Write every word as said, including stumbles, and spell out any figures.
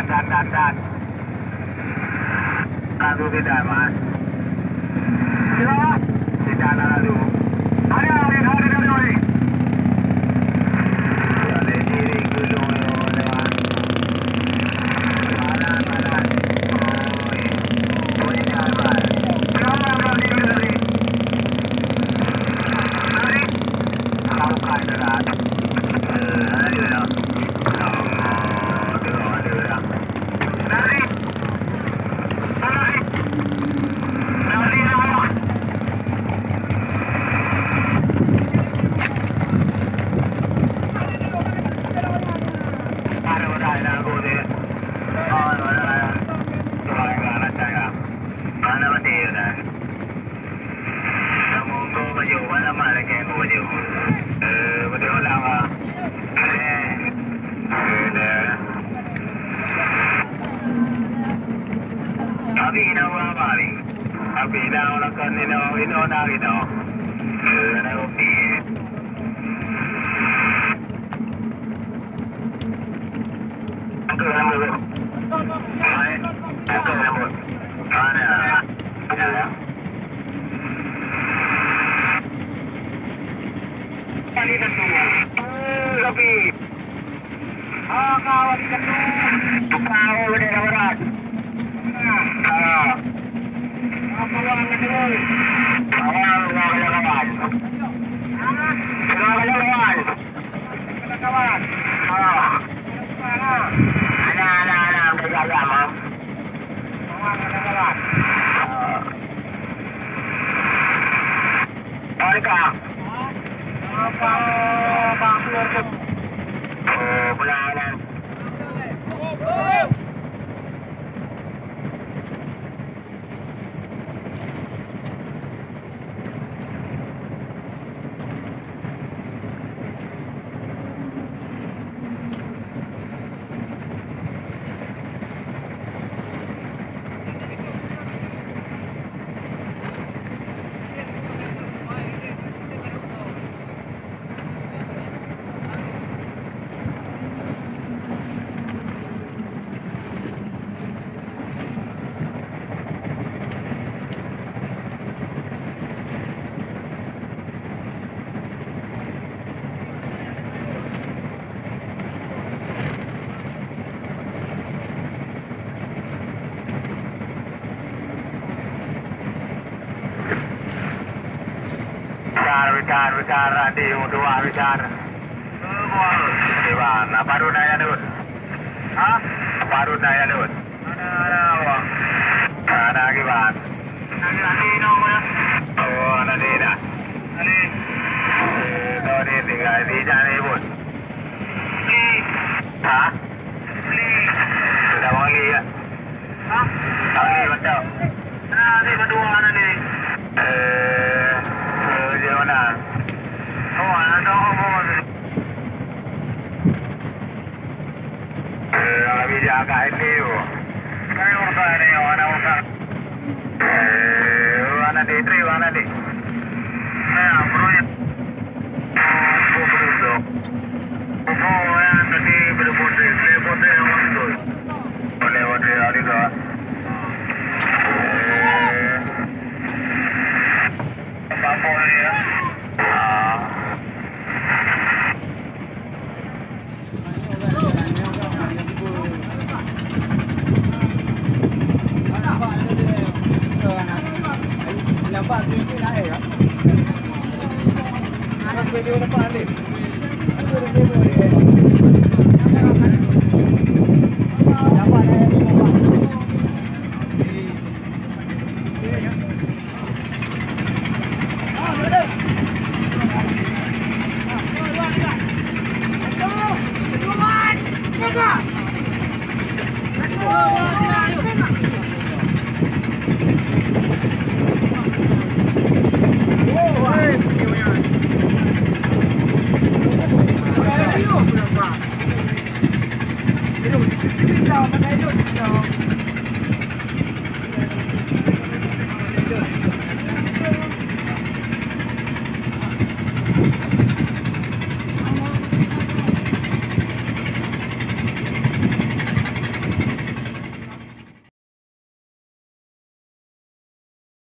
Dan, dan, dan. Lalu tidak, Mas. Tidak, Mas. Tidak, lalu. Ada, ada, ada, ada, ada. Ada diri gunung, ya Allah. Panas, panas. Oi. Oi, jangan, Mas. Jangan, Mas. Lari. Lari. Bukan, Mas. Eh, ada, ada. Oh, tu ada, Mas. Kamoe baju, mana mak lagèe baju? Eh, beutôi ulang ah. Eh, eh, dah. Abi na wa mari. Abi na wa kan ni no, ino na ino. Eh, na kopi. Angkat rambut. Hai. Angkat rambut. Mana? Ada ya? Tapi. Ah, kawan itu. Tahu dia orang. Ah. Apa orang itu? Kawan, kawan, kawan. Kawan, kawan. Kawan. Ah. Ana, ana, ana, belajar agama. Kawan, kawan. Ah. Mereka. Oh, pelayanan. Besar, besar, besar, Andi, dua besar. Iban, apa rot ayah dun? Ha? Apa rot ayah dun? Ada, ada, apa? Ada lagi, Ban. Ada lagi, no, mana? Oh, ada di dah. Ada. Eh, tahu dia tinggal di sana, Ibu. Di. Ha? Sudah wangi ya? Hah? Wangi macam. Nah, ni berdua anak ni. Eh, eh, dia mana? Oh, anak tahu apa tu? Eh, orang bijak kat ini tu. Saya orang ni, anak orang. Eh, anak dia, Tri, anak dia. Saya, bro, ya.